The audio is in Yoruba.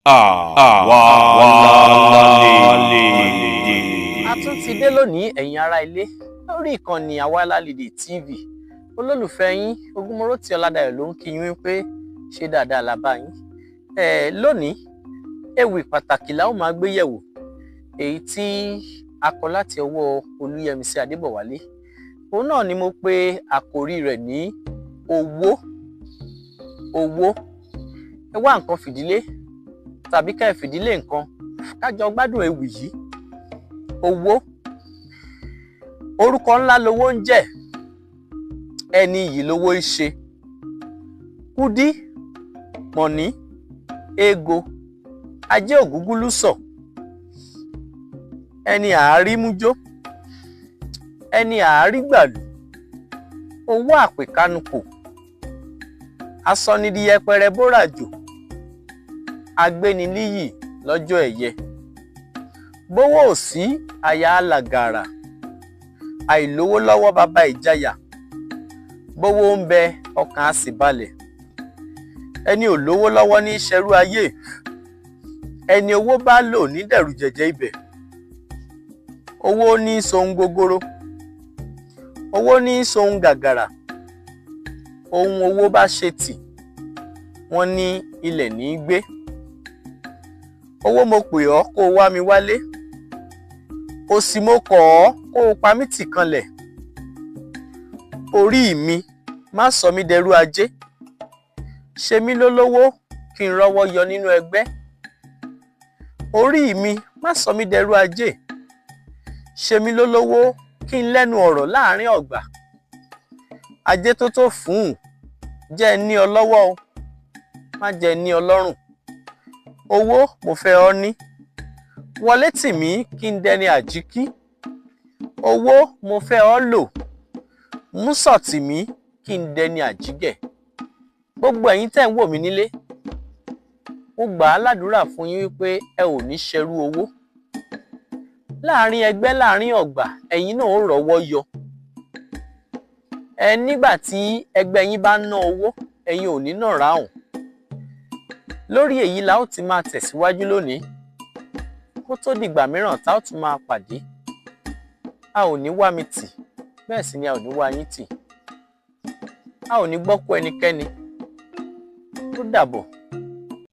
Àwa A tún ti dé lónìí, ẹ̀yin ará ilé, lórí ìkànnì Àwa Alálèdè TV. Olólùfẹ́ yín Ògúnmọ́rọ́tì Ọládàyọ̀ ló ń kí yín wípé ṣé dáadáa la bá yín. Lónìí, ewì pàtàkì la ó máa gbé yẹ̀wò, èyí tí a kọ láti ọwọ́ Olúyẹmisí Adébọ̀wálé. Òun náà ni mo pe àkòrí rẹ̀ ní owó. Owó. Ẹ wá nǹkan fìdílé tàbí ká ẹ fìdílé nǹkan, ká jọ gbádùn ewì yìí. Owó. Orúkọ ńlá lowó ń jẹ́, ẹni iyì lowó ń ṣe. Kúdí, mọ̀ní, ego, ajé ògúngúlùsọ̀, ẹni àárí mújó, ẹni àárí gbàlù, owó àpèkánukò, asọnidiyẹpẹrẹ bóràjò, agbéniníyì lọ́jọ́ ẹ̀yẹ. Bówó ò sí, àyà alàgàrà, àìlówó lọ́wọ́ baba ìjayà. Bówó ń bẹ, ọkàn á sì balẹ̀. Ẹni ò lówó lọ́wọ́ ní í ṣerú ayé, ẹni owó bá lò ní dẹ̀rù jẹ̀jẹ̀ ibẹ̀. Owó ní í sohun gogoro, owó ní í sohun gàgàrà. Ohun owó bá ṣe tì, wọ́n ní ilẹ̀ ní í gbé. Owó mo pè ọ́ kó o wá mi wálé, òsì mo kọ̀ ọ́ kó o pa mí tì kanlẹ̀. Orí mi, má sọ mí dẹrú ajé, ṣe mí lólówó kí n rọ́wọ́ yọ nínú ẹgbẹ́. Orí mi, má sọ mí dẹrú ajé, ṣe mí lólówó kí n lẹ́nu ọ̀rọ̀ láàrin ọ̀gbà. Ajé tó tó fún un, jẹ́ ẹ ní ọ lọ́wọ́ o, má jẹ́ ẹ ní ọ lọ́rùn. Owó mo fẹ́ ọ ní, wọlé tì mí kí n dẹni àjíkí. Owó mo fẹ́ ọ lò, músọ̀ tì mí kí n dẹni àjígẹ̀. Gbogbo ẹ̀yin tẹ́ ń wò mí nílé, mo gbà á ládùúrà fún yín wípé ẹ ò ní ṣerú owó. Láàrin ẹgbẹ́, láàrin ọ̀gbà, ẹ̀yin náà ó rọ́wọ́ yọ. Ẹ nígbà tí ẹgbẹ́ yín bá ń ná owó, ẹ̀yin ò ní nà ráhùn. Lórí èyí la ó ti máa tẹ̀síwájú lónìí. Kó tó dìgbà mìíràn tá ó tún máa pàdé, a ò ní wá mi tì, bẹ́ẹ̀ sì ni a ò ní wá yín tì. A ò ní gbọ́kú ẹnikẹ́ni. Ó dàbọ̀.